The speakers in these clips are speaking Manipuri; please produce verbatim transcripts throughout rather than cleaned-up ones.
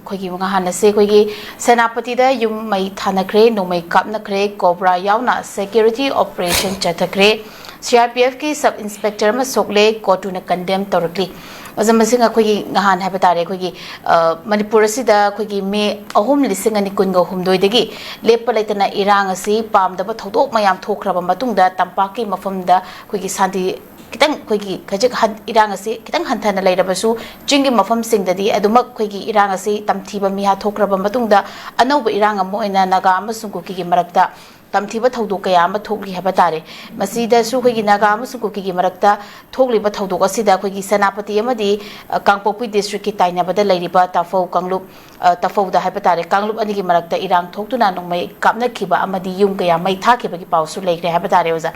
ꯑꯩꯈꯣꯏꯒꯤ ꯉꯍꯥꯟ ꯑꯁꯦ ꯑꯩꯈꯣꯏꯒꯤ ꯁꯦꯅꯥꯄꯇꯤꯗ ꯌꯨꯝ ꯃꯩ ꯊꯥꯅꯈ꯭ꯔꯦ, ꯅꯣꯡꯃꯩ ꯀꯥꯞꯅꯈ꯭ꯔꯦ, ꯀꯣꯕ꯭ꯔꯥ ꯌꯥꯎꯅ security operation ꯆꯠꯊꯈ꯭ꯔꯦ, C R P F ꯀꯤ sub inspector ꯑꯃ ꯁꯣꯛꯂꯦ, ꯀꯣꯔꯠꯇꯨꯅ condemn ꯇꯧꯔꯛꯂꯤ꯫ ꯑꯣꯖꯥ, ꯃꯁꯤꯡ ꯑꯩꯈꯣꯏꯒꯤ ꯉꯍꯥꯟ ꯍꯥꯏꯕ ꯇꯥꯔꯦ, ꯑꯩꯈꯣꯏꯒꯤ, ꯑ, ꯃꯅꯤꯄꯨꯔ ꯑꯁꯤꯗ ꯑꯩꯈꯣꯏꯒꯤ ꯃꯦ ꯑꯍꯨꯝ, ꯂꯤꯁꯤꯡ ꯑꯅꯤ ꯀꯨꯟꯒ ꯍꯨꯝꯗꯣꯏꯗꯒꯤ ꯂꯦꯞꯄ ꯂꯩꯇꯅ ꯏꯔꯥꯡ ꯑꯁꯤ ꯄꯥꯝꯗꯕ ꯊꯧꯗꯣꯛ ꯃꯌꯥꯝ ꯊꯣꯛꯈ꯭ꯔꯕ ꯃꯇꯨꯡꯗ ꯇꯝꯄꯥꯛꯀꯤ ꯃꯐꯝꯗ ꯑꯩꯈꯣꯏꯒꯤ ꯁꯥꯟꯇꯤ ꯈꯤꯇꯪ, ꯑꯩꯈꯣꯏꯒꯤ ꯈꯖꯤꯛ ꯍꯟ-, ꯏꯔꯥꯡ ꯑꯁꯤ ꯈꯤꯇꯪ ꯍꯟꯊꯅ ꯂꯩꯔꯕꯁꯨ, ꯆꯤꯡꯒꯤ ꯃꯐꯝꯁꯤꯡꯗꯗꯤ ꯑꯗꯨꯃꯛ ꯑꯩꯈꯣꯏꯒꯤ ꯏꯔꯥꯡ ꯑꯁꯤ ꯇꯝꯊꯤꯕ ꯃꯤꯍꯥꯠ ꯊꯣꯛꯈ꯭ꯔꯕ ꯃꯇꯨꯡꯗ ꯑꯅꯧꯕ ꯏꯔꯥꯡ ꯑꯃ ꯑꯣꯏꯅ ꯅꯥꯒꯥ ꯑꯃꯁꯨꯡ ꯀꯨꯀꯤꯒꯤ ꯃꯔꯛꯇ ꯇꯝꯊꯤꯕ ꯊꯧꯗꯣꯛ ꯀꯌꯥ ꯑꯃ ꯊꯣꯛꯂꯤ ꯍꯥꯏꯕ ꯇꯥꯔꯦ꯫ ꯃꯁꯤꯗꯁꯨ ꯑꯩꯈꯣꯏꯒꯤ ꯅꯥꯒꯥ ꯑꯃꯁꯨꯡ ꯀꯨꯀꯤꯒꯤ ꯃꯔꯛꯇ ꯊꯣꯛꯂꯤꯕ ꯊꯧꯗꯣꯛ ꯑꯁꯤꯗ ꯑꯩꯈꯣꯏꯒꯤ ꯁꯦꯅꯥꯄꯇꯤ ꯑꯃꯗꯤ, ꯑ, ꯀꯥꯡꯄꯣꯛꯄꯤ district ꯀꯤ ꯇꯥꯏꯅꯕꯗ ꯂꯩꯔꯤꯕ ꯇꯥꯐꯧ ꯀꯥꯡꯂꯨꯞ, ꯑ, ꯇꯥꯐꯧꯗ ꯍꯥꯏꯕ ꯇꯥꯔꯦ, ꯀꯥꯡꯂꯨꯞ ꯑꯅꯤꯒꯤ ꯃꯔꯛꯇ ꯏꯔꯥꯡ ꯊꯣꯛꯇꯨꯅ ꯅꯣꯡꯃꯩ ꯀꯥꯞꯅꯈꯤꯕ ꯑꯃꯗꯤ ꯌꯨꯝ ꯀꯌꯥ ꯃꯩ ꯊꯥꯈꯤꯕꯒꯤ ꯄꯥꯎꯁꯨ ꯂꯩꯈ꯭ꯔꯦ ꯍꯥꯏꯕ ꯇꯥꯔꯦ, ꯑꯣꯖꯥ꯫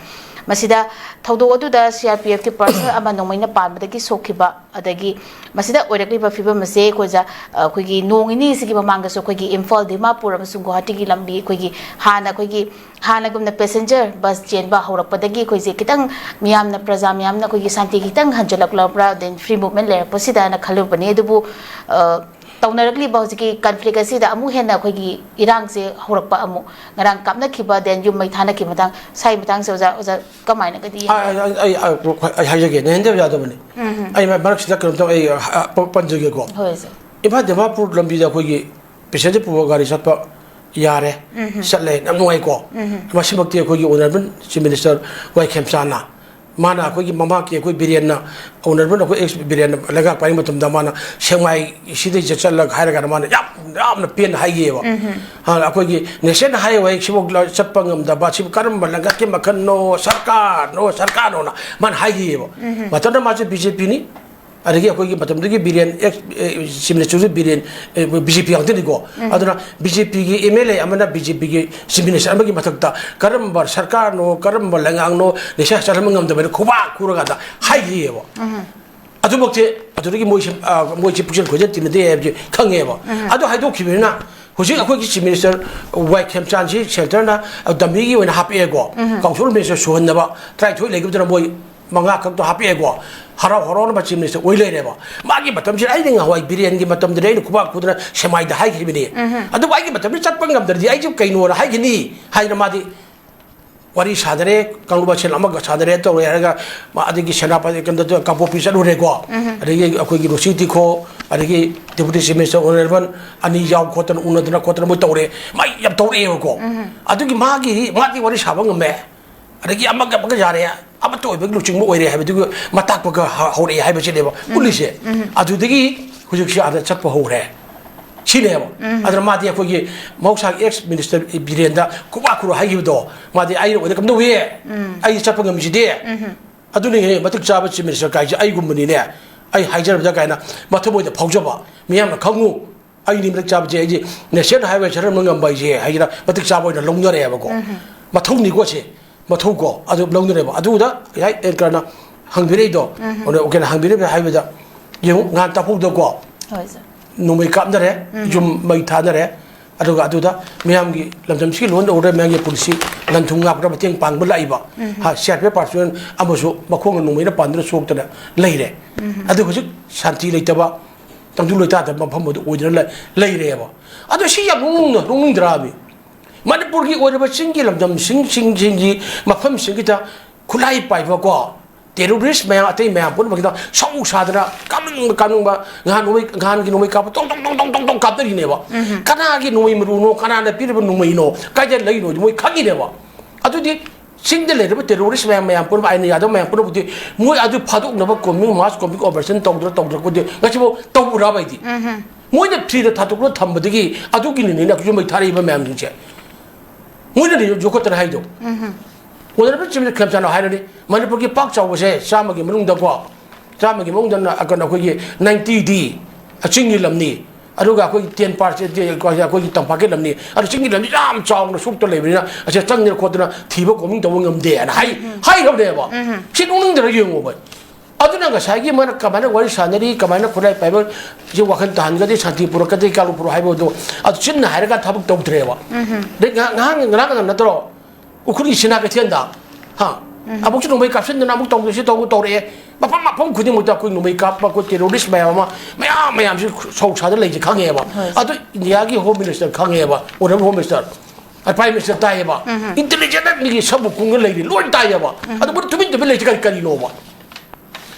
ꯃꯁꯤꯗ ꯊꯧꯗꯣꯛ ꯑꯗꯨꯗ C R P F ꯀꯤ personnel ꯑꯃ ꯅꯣꯡꯃꯩꯅ ꯄꯥꯟꯕꯗꯒꯤ ꯁꯣꯛꯈꯤꯕ, ꯑꯗꯒꯤ ꯃꯁꯤꯗ ꯑꯣꯏꯔꯛꯂꯤꯕ ꯐꯤꯕꯝ ꯑꯁꯦ ꯑꯩꯈꯣꯏ ꯑꯣꯖꯥ, ꯑ, ꯑꯩꯈꯣꯏꯒꯤ ꯅꯣꯡ ꯅꯤꯅꯤꯁꯤꯒꯤ ꯃꯃꯥꯡꯗꯁꯨ ꯑꯩꯈꯣꯏꯒꯤ ꯏꯝꯐꯥꯜ ꯗꯤꯃꯥꯄꯨꯔ ꯑꯃꯁꯨꯡ ꯒꯨꯋꯥꯍꯥꯇꯤꯒꯤ ꯂꯝꯕꯤ ꯑꯩꯈꯣꯏꯒꯤ ꯍꯥꯟꯅ ꯑꯩꯈꯣꯏꯒꯤ ꯍꯥꯟꯅꯒꯨꯝꯅ passenger bus ꯆꯦꯟꯕ ꯍꯧꯔꯛꯄꯗꯒꯤ ꯑꯩꯈꯣꯏꯁꯦ ꯈꯤꯇꯪ ꯃꯤꯌꯥꯝꯅ, ꯄ꯭ꯔꯖꯥ ꯃꯌꯥꯝꯅ ꯑꯩꯈꯣꯏꯒꯤ ꯁꯥꯟꯇꯤ ꯈꯤꯇꯪ ꯍꯟꯖꯤꯜꯂꯛꯂꯕ꯭ꯔꯥ, then free movement ꯂꯩꯔꯛꯄꯁꯤꯗꯅ ꯈꯜꯂꯨꯕꯅꯤ꯫ ꯑꯗꯨꯕꯨ, ꯑ, ꯇꯧꯅꯔꯛꯂꯤꯕ ꯍꯧꯖꯤꯛꯀꯤ conflict ꯑꯁꯤꯗ ꯑꯃꯨꯛ ꯍꯦꯟꯅ ꯑꯩꯈꯣꯏꯒꯤ ꯏꯔꯥꯡꯁꯦ ꯍꯧꯔꯛꯄ, ꯑꯃꯨꯛ ꯉꯔꯥꯡ ꯀꯥꯞꯅꯈꯤꯕ, then ꯌꯨꯝ ꯃꯩ ꯊꯥꯅꯈꯤꯕ ꯃꯇꯥꯡ, ꯁꯥꯏ ꯃꯇꯥꯡꯁꯦ ꯑꯣꯖꯥ, ꯑꯣꯖꯥ ꯀꯃꯥꯏꯅꯒꯗꯤ ꯌꯦꯡꯕꯤ? ꯑꯩ, ꯑꯩ, ꯑꯩ, ꯑꯩ, ꯑꯩ ꯍꯥꯏꯖꯒꯦ, ꯅꯍꯦꯟꯗꯦꯕ ꯌꯥꯗꯕꯅꯤ꯫ ꯎꯝ꯫ ꯑꯩ ꯃꯔꯛꯁꯤꯗ ꯀꯩꯅꯣꯝꯇ ꯑꯩ, ꯑ, ꯄ-, ꯄꯟꯖꯒꯦꯀꯣ꯫ ꯍꯣꯏ, ꯁꯥꯔ꯫ ꯏꯝꯐꯥꯜ ꯗꯤꯃꯥꯄꯨꯔ ꯂꯝꯕꯤꯗ ꯑꯩꯈꯣꯏꯒꯤ passenger ꯄꯨꯕ ꯒꯥꯔꯤ ꯆꯠꯄ ꯌꯥꯔꯦ, ꯎꯝ꯫ ꯆꯠꯂꯦ, ꯌꯥꯝ ꯅꯨꯡꯉꯥꯏꯀꯣ꯫ ꯎꯝ꯫ ꯃꯁꯤꯃꯛꯇꯤ ꯑꯩꯈꯣꯏꯒꯤ honourable Chief Minister ꯋꯥꯏ ꯈꯦꯝꯆꯥꯟꯅ, ꯃꯥꯅ ꯑꯩꯈꯣꯏꯒꯤ ꯃꯃꯥꯡꯒꯤ ꯑꯩꯈꯣꯏ ꯕꯤꯔꯦꯟꯅ, honourable ꯑꯩꯈꯣꯏ ex ꯕꯤꯔꯦꯟꯅ ꯂꯩꯉꯥꯛ ꯄꯥꯏꯔꯤ ꯃꯇꯝꯗ ꯃꯥꯅ ꯁꯦꯛꯃꯥꯏ ꯁꯤꯗꯩꯁꯤꯗ ꯆꯠꯂꯒ ꯍꯥꯏꯔꯒꯅ ꯃꯥꯅ ꯌꯥꯝ, ꯌꯥꯝꯅ ꯄꯦꯟꯅ ꯍꯥꯏꯈꯤꯑꯕ꯫ ꯎꯝ꯫ ꯑ, ꯑꯩꯈꯣꯏꯒꯤ national highway ꯁꯤꯐꯥꯎ ꯆꯠꯄ ꯉꯝꯗꯕ, ꯁꯤꯕꯨ ꯀꯔꯝꯕ ꯂꯩꯉꯥꯛꯀꯤ ꯃꯈꯜꯅꯣ, ꯁꯔꯀꯥꯔꯅꯣ, ꯁꯔꯀꯥꯔꯅꯣꯅ ꯃꯥꯅ ꯍꯥꯏꯈꯤꯑꯕ꯫ ꯎꯝ꯫ ꯃꯇꯝꯗ ꯃꯥꯁꯦ B J P ꯅꯤ꯫ ꯑꯗꯒꯤ ꯑꯩꯈꯣꯏꯒꯤ ꯃꯇꯝꯗꯨꯒꯤ ꯕꯤꯔꯦꯟ, ex, ꯑꯦ, Chief Minister ꯁꯨ ꯕꯤꯔꯦꯟ, ꯑꯦ, B J P ꯉꯥꯛꯇꯅꯤꯀꯣ꯫ ꯎꯝ꯫ ꯑꯗꯨꯅ B J P ꯒꯤ M L A ꯑꯃꯅ B J P ꯒꯤ Chief Minister ꯑꯃꯒꯤ ꯃꯊꯛꯇ ꯀꯔꯝꯕ ꯁꯔꯀꯥꯔꯅꯣ, ꯀꯔꯝꯕ ꯂꯩꯉꯥꯛꯅꯣ ꯅꯤꯁꯥ ꯆꯠꯍꯟꯕ ꯉꯝꯗꯕꯅ ꯈꯨꯕꯥꯛ ꯈꯨꯔꯀꯥꯟꯗ ꯍꯥꯏꯈꯤꯑꯕ꯫ ꯎꯝ꯫ ꯑꯗꯨꯃꯛꯇꯤ ꯑꯗꯨꯗꯒꯤ ꯃꯣꯏꯁꯦ, ꯑ, ꯃꯣꯏꯁꯦ ꯄꯨꯛꯆꯦꯜ ꯈꯣꯏꯖꯦꯜ ꯇꯤꯟꯅꯗꯦ ꯍꯥꯏꯕꯁꯦ ꯈꯪꯉꯦꯕ꯫ ꯎꯝ꯫ ꯑꯗꯨ ꯍꯥꯏꯗꯣꯛꯈꯤꯕꯅꯤꯅ ꯍꯧꯖꯤꯛ ꯑꯩꯈꯣꯏꯒꯤ Chief Minister ꯋꯥꯏ ꯈꯦꯝꯆꯥꯟꯁꯤ centre ꯅ, ꯑ, dummy ꯒꯤ ꯑꯣꯏꯅ ꯍꯥꯞꯄꯛꯑꯦꯀꯣ꯫ ꯎꯝ꯫ Council Minister ꯁꯨꯍꯟꯅꯕ ꯇꯔꯥꯅꯤꯊꯣꯏ ꯂꯩꯈꯤꯕꯗꯨꯅ ꯃꯣꯏ ꯃꯉꯥ ꯈꯛꯇꯣ ꯍꯥꯞꯄꯛꯑꯦꯀꯣ꯫ ꯍꯔꯥꯎ ꯍꯔꯥꯎꯅ ꯆꯤꯐ ꯃꯤꯅꯤꯁꯇꯔ ꯑꯣꯏ ꯂꯩꯔꯦꯕ꯫ ꯃꯥꯒꯤ ꯃꯇꯝꯁꯤꯗ ꯑꯩꯅ ꯉꯍꯥꯟꯋꯥꯏ ꯕꯤꯔꯦꯟꯒꯤ ꯃꯇꯝꯗꯗꯤ ꯑꯩꯅ ꯈꯨꯕꯥꯛ ꯈꯨꯗꯅ ꯁꯦꯃꯥꯏꯗ ꯍꯥꯏꯈꯤꯕꯅꯤ꯫ ꯑꯗꯨꯕꯨ ꯑꯩꯒꯤ ꯃꯇꯝꯗ ꯆꯠꯄ ꯉꯝꯗ꯭ꯔꯗꯤ ꯑꯩꯁꯨ ꯀꯩꯅꯣꯅ ꯍꯥꯏꯒꯅꯤ ꯍꯥꯏꯗꯅ ꯃꯥꯗꯤ ꯋꯥꯔꯤ ꯁꯥꯗꯔꯦ, ꯀꯥꯡꯂꯨꯞ ꯃꯁꯦꯜ ꯑꯃꯒ ꯁꯥꯗꯔꯦ ꯇꯧꯔꯦ ꯍꯥꯏꯔꯒ ꯃꯥ ꯑꯗꯒꯤ ꯁꯦꯅꯥꯄꯇꯤ, ꯀꯩꯅꯣꯗ, ꯀꯥꯡꯄꯣꯛꯄꯤ ꯆꯠꯂꯨꯔꯦꯀꯣ꯫ ꯑꯗꯒꯤ ꯑꯩꯈꯣꯏꯒꯤ ꯔꯣꯁꯤ ꯇꯤꯈꯣ, ꯑꯗꯒꯤ ꯗꯦꯄꯨꯇꯤ ꯆꯤꯐ ꯃꯤꯅꯤꯁꯇꯔ ꯑꯣꯅꯔꯦꯕꯜ ꯑꯅꯤ ꯌꯥꯎ ꯈꯣꯠꯇꯅ, ꯎꯅꯗꯅ ꯈꯣꯠꯇꯅ ꯃꯣꯏ ꯇꯧꯔꯦ꯫ ꯃꯥ ꯌꯥꯝ ꯇꯧꯔꯛꯑꯦꯕꯀꯣ꯫ ꯑꯗꯨꯒꯤ ꯃꯥꯒꯤ, ꯃꯥꯗꯤ ꯋꯥꯔꯤ ꯁꯥꯕ ꯉꯝꯃꯦ꯫ ꯑꯗꯒꯤ ꯑꯃꯒ ꯑꯃꯒ ꯌꯥꯔꯦ, ꯑꯃꯠꯇ ꯑꯣꯏꯕꯒꯤ ꯂꯨꯆꯤꯡꯕ ꯑꯣꯏꯔꯦ ꯍꯥꯏꯕꯗꯨꯒꯤ ꯃꯇꯥꯛꯄꯒ ꯍ-, ꯍꯧꯔꯛꯑꯦ ꯍꯥꯏꯕꯁꯤꯅꯦꯕ ꯎꯠꯂꯤꯁꯦ꯫ ꯑꯗꯨꯗꯒꯤ ꯍꯧꯖꯤꯛꯁꯦ ꯑꯥꯗ ꯆꯠꯄ ꯍꯧꯔꯦ꯫ ꯁꯤꯅꯦꯕ꯫ ꯑꯗꯨꯅ ꯃꯥꯗꯤ ꯑꯩꯈꯣꯏꯒꯤ ꯃꯍꯧꯁꯥꯒꯤ ꯑꯦꯛꯁ ꯃꯤꯅꯤꯁꯇꯔ ꯕꯤꯔꯦꯟꯗ ꯈꯨꯕꯥꯛ ꯈꯨꯔꯨ ꯍꯥꯏꯈꯤꯕꯗꯣ, ꯃꯥꯗꯤ ꯑꯩꯅ ꯑꯣꯏꯅ ꯀꯝꯗꯧꯏ? ꯑꯩ ꯆꯠꯄ ꯉꯝꯃꯤꯁꯤꯗꯤ꯫ ꯑꯗꯨꯅꯤꯅꯦ ꯃꯇꯤꯛ ꯆꯥꯕ ꯆꯤꯐ ꯃꯤꯅꯤꯁꯇꯔ ꯀꯥꯏꯁꯦ ꯑꯩꯒꯨꯝꯕꯅꯤꯅꯦ꯫ ꯑꯩ ꯍꯥꯏꯖꯔꯕꯗ ꯀꯥꯏꯅ ꯃꯊꯃꯣꯏꯗ ꯐꯥꯎꯖꯕ, ꯃꯤꯌꯥꯝꯅ ꯈꯪꯉꯨ꯫ ꯑꯩꯗꯤ ꯃꯇꯤꯛ ꯆꯥꯕꯁꯦ, ꯑꯩꯗꯤ ꯅꯦꯁꯅꯦꯜ ꯍꯥꯏꯋꯦ ꯆꯠꯍꯟꯕ ꯉꯝꯕ ꯍꯥꯏꯁꯦ ꯍꯥꯏꯁꯤꯅ ꯃꯇꯤꯛ ꯆꯥꯕ ꯑꯣꯏꯅ ꯂꯧꯅꯔꯦꯕꯀꯣ꯫ ꯃꯊꯧꯅꯤꯀꯣ ꯁꯦ, ꯃꯊꯧꯀꯣ, ꯑꯗꯨ ꯂꯧꯅꯔꯦꯕ꯫ ꯑꯗꯨꯗ ꯉꯁꯥꯏ ꯑꯦꯡꯀꯔꯅ ꯍꯪꯕꯤꯔꯛꯏꯗꯣ, ꯑꯗꯣ ꯀꯩꯅꯣ ꯍꯪꯕꯤꯔꯛꯏ ꯍꯥꯏꯕꯗ, ꯌꯦꯡꯉꯨ, ꯉꯍꯥꯟ ꯇꯥꯍꯧꯗꯀꯣ, ꯍꯣꯏ, ꯁꯥꯔ꯫ ꯅꯣꯡꯃꯩ ꯀꯥꯞꯅꯔꯦ, ꯌꯨꯝ ꯃꯩ ꯊꯥꯅꯔꯦ, ꯑꯗꯨꯒ ꯑꯗꯨꯗ ꯃꯤꯌꯥꯝꯒꯤ ꯂꯝꯗꯝꯁꯤꯒꯤ ꯂꯣꯟ ꯎꯔꯦ, ꯃꯤꯌꯥꯝꯒꯤ ꯄꯨꯟꯁꯤ ꯂꯟ ꯊꯨꯝ ꯉꯥꯛꯄꯗ ꯃꯇꯦꯡ ꯄꯥꯡꯕ ꯂꯥꯛꯏꯕ, ꯍꯥ, C R P F personal ꯑꯃꯁꯨ ꯃꯈꯣꯡꯅ ꯅꯣꯡꯃꯩꯅ ꯄꯥꯟꯗꯨꯅ ꯁꯣꯛꯇꯅ ꯂꯩꯔꯦ꯫ ꯑꯗꯨ ꯍꯧꯖꯤꯛ ꯁꯥꯟꯇꯤ ꯂꯩꯇꯕ, ꯇꯪꯗꯨ ꯂꯩꯇꯥꯗꯕ ꯃꯐꯝ ꯑꯗꯨ ꯑꯣꯏꯗꯨꯅ ꯂꯩ-, ꯂꯩꯔꯦꯕ꯫ ꯑꯗꯣ ꯁꯤ ꯌꯥꯝ ꯅꯣꯛꯅꯤꯡꯅ-, ꯅꯣꯛꯅꯤꯡꯗ꯭ꯔꯥꯃꯤ? ꯃꯅꯤꯄꯨꯔꯒꯤ ꯑꯣꯏꯔꯕ ꯆꯤꯡꯒꯤ ꯂꯝꯗꯝꯁꯤꯡ, ꯆꯤꯡꯁꯤꯡꯒꯤ ꯃꯐꯝꯁꯤꯡꯁꯤꯗ ꯈꯨꯠꯂꯥꯏ ꯄꯥꯏꯕꯀꯣ, ꯇꯦꯔꯣꯔꯤꯁ ꯃꯌꯥꯝ, ꯑꯇꯩ ꯃꯌꯥꯝ ꯄꯨꯝꯅꯃꯛꯁꯤꯗ ꯁꯧ ꯁꯥꯗꯅ ꯀꯥꯞꯅꯤꯡꯕ ꯀꯥꯞꯅꯤꯡꯕ ꯉꯍꯥꯟ ꯅꯣꯡꯃꯩ, ꯉꯍꯥꯟꯒꯤ ꯅꯣꯡꯃꯩ ꯀꯥꯞꯄ ꯇꯣꯡ ꯇꯣꯡ ꯇꯣꯡ ꯇꯣꯡ ꯇꯣꯡ ꯀꯥꯞꯅꯔꯤꯅꯦꯕ꯫ ꯀꯅꯥꯒꯤ ꯅꯣꯡꯃꯩ ꯃꯔꯨꯅꯣ, ꯀꯅꯥꯅ ꯄꯤꯔꯤꯕ ꯅꯣꯡꯃꯩꯅꯣ, ꯀꯥꯏꯗ ꯂꯩꯅꯣ ꯃꯣꯏ ꯈꯪꯉꯤꯅꯦꯕ꯫ ꯑꯗꯨꯗꯤ ꯆꯤꯡꯗ ꯂꯩꯔꯤꯕ ꯇꯦꯔꯣꯔꯤꯁ ꯃꯌꯥꯝ, ꯃꯌꯥꯝ ꯄꯨꯝꯅꯃꯛ, ꯑꯥꯏꯟꯅ ꯌꯥꯗꯕ ꯃꯌꯥꯝ ꯄꯨꯝꯅꯃꯛꯇꯤ ꯃꯣꯏ ꯑꯗꯨ ꯐꯥꯗꯣꯛꯅꯕ ꯀꯣꯝꯕꯤꯡ, ꯃꯥꯁ ꯀꯣꯝꯕꯤꯡ ꯑꯣꯄꯔꯦꯁꯟ ꯇꯧꯗ꯭ꯔ ꯇꯧꯗ꯭ꯔꯒꯗꯤ ꯉꯁꯤꯐꯥꯎ ꯇꯧꯔꯕ ꯍꯥꯏꯗꯤ? ꯃꯣꯏꯅ ꯐ꯭ꯔꯤꯗ ꯊꯥꯗꯣꯛꯂꯒ ꯊꯝꯕꯗꯒꯤ ꯑꯗꯨꯒꯤꯅꯤꯅꯦ ꯑꯩꯈꯣꯏꯁꯨ ꯃꯩ ꯊꯥꯔꯛꯏꯕ ꯃꯌꯥꯝꯁꯤꯡꯁꯦ꯫ ꯃꯣꯏꯅ ꯌꯣꯛꯈꯠꯇꯅ ꯍꯥꯏꯗꯣ꯫ ꯑꯣꯅꯔꯦꯕꯜ ꯆꯤꯐ ꯃꯤꯅꯤꯁꯇꯔ ꯈꯦꯝꯆꯥꯟꯅ ꯍꯥꯏꯔꯅꯤ, ꯃꯅꯤꯄꯨꯔꯒꯤ ꯄꯥꯛ ꯆꯥꯎꯕꯁꯦ ꯆꯥꯝꯃꯒꯤ ꯃꯅꯨꯡꯗꯀꯣ, ꯆꯥꯝꯃꯒꯤ ꯃꯅꯨꯡꯗ ꯅ-, ꯀꯩꯅꯣ, ꯑꯩꯈꯣꯏꯒꯤ ꯅꯥꯏꯟꯇꯤꯗꯤ ꯆꯤꯡꯒꯤ ꯂꯝꯅꯤ, ꯑꯗꯨꯒ ꯑꯩꯈꯣꯏꯒꯤ ꯇꯦꯟ ꯄꯥꯔꯁꯦꯟ ꯑꯩꯈꯣꯏꯒꯤ ꯇꯝꯄꯥꯛꯀꯤ ꯂꯝꯅꯤ꯫ ꯑꯗꯨ ꯆꯤꯡꯒꯤ ꯂꯝꯁꯤ ꯌꯥꯝ ꯆꯥꯎꯅ ꯁꯨꯛꯇ ꯂꯩꯕꯅꯤꯅ ꯑꯁꯤꯗ ꯆꯪꯗꯅ ꯈꯣꯠꯇꯅ ꯊꯤꯕ ꯀꯣꯝꯕꯤꯡ ꯇꯧꯕ ꯉꯝꯗꯦꯅ ꯍꯥꯏ-, ꯍꯥꯏꯈ꯭ꯔꯕꯅꯦꯕ꯫ ꯁꯤ ꯅꯣꯛꯅꯤꯡꯗ꯭ꯔꯥ ꯌꯦꯡꯉꯣꯕ꯫ ꯑꯗꯨꯅ ꯉꯁꯥꯏꯒꯤ ꯃꯣꯏꯅ ꯀꯃꯥꯏꯅ ꯋꯥꯔꯤ ꯁꯥꯟꯅꯔꯤ, ꯀꯃꯥꯏꯅ ꯈꯨꯠꯂꯥꯏ ꯄꯥꯏꯕ, ꯁꯤ ꯋꯥꯈꯜ ꯇꯥꯍꯟꯒꯗꯤ, ꯁꯥꯟꯇꯤ ꯄꯨꯔꯛꯀꯗꯤ, ꯀꯥꯡꯂꯨꯞ ꯄꯨꯔꯛ ꯍꯥꯏꯕꯗꯣ, ꯑꯗꯨ ꯆꯤꯟꯅ ꯍꯥꯏꯔꯒ ꯊꯕꯛ ꯇꯧꯗ꯭ꯔꯦꯕ꯫ ꯑꯗꯩ ꯉꯍꯥꯛ, ꯉꯍꯥꯛ, ꯉꯔꯥꯡ ꯅꯠꯇ꯭ꯔꯣ? ꯎꯈ꯭ꯔꯨꯜꯒꯤ ꯁꯤꯅꯥ ꯀꯩꯊꯦꯜꯗ, ꯍꯥ? ꯑꯃꯨꯛꯁꯨ ꯅꯣꯡꯃꯩ ꯀꯥꯞꯁꯤꯟꯗꯅ ꯑꯃꯨꯛ ꯇꯧꯗꯅ ꯁꯤ ꯇꯧ ꯇꯧꯔꯛꯑꯦ꯫ ꯃꯐꯝ ꯃꯐꯝ ꯈꯨꯗꯤꯡꯃꯛꯇ ꯑꯩꯈꯣꯏ ꯅꯣꯡꯃꯩ ꯀꯥꯞꯄ, ꯑꯩꯈꯣꯏ ꯇꯦꯔꯣꯔꯤꯁ ꯃꯌꯥꯝ ꯑꯃ, ꯃꯌꯥꯝ ꯃꯌꯥꯝꯁꯤ ꯁꯧ ꯁꯥꯗ ꯂꯩꯁꯦ ꯈꯪꯉꯦꯕ꯫ ꯑꯗꯨ ꯏꯟꯗꯤꯌꯥꯒꯤ ꯍꯣꯝ ꯃꯤꯅꯤꯁꯇꯔ ꯈꯪꯉꯦꯕ, honourable home minister, prime minister ꯇꯥꯏꯌꯦꯕ꯫ ꯏꯟꯇꯦꯂꯤꯖꯦꯟꯁ ꯃꯤꯒꯤ ꯁꯝꯕꯨ ꯀꯨꯡꯒ ꯂꯩꯔꯤ, ꯂꯣꯏ ꯇꯥꯏꯌꯦꯕ꯫ ꯑꯗꯨ ꯃꯣꯏ ꯇꯨꯃꯤꯟ ꯇꯨꯃꯤꯟ ꯂꯩꯁꯦ ꯀꯔꯤ ꯀꯔꯤꯅꯣꯕ?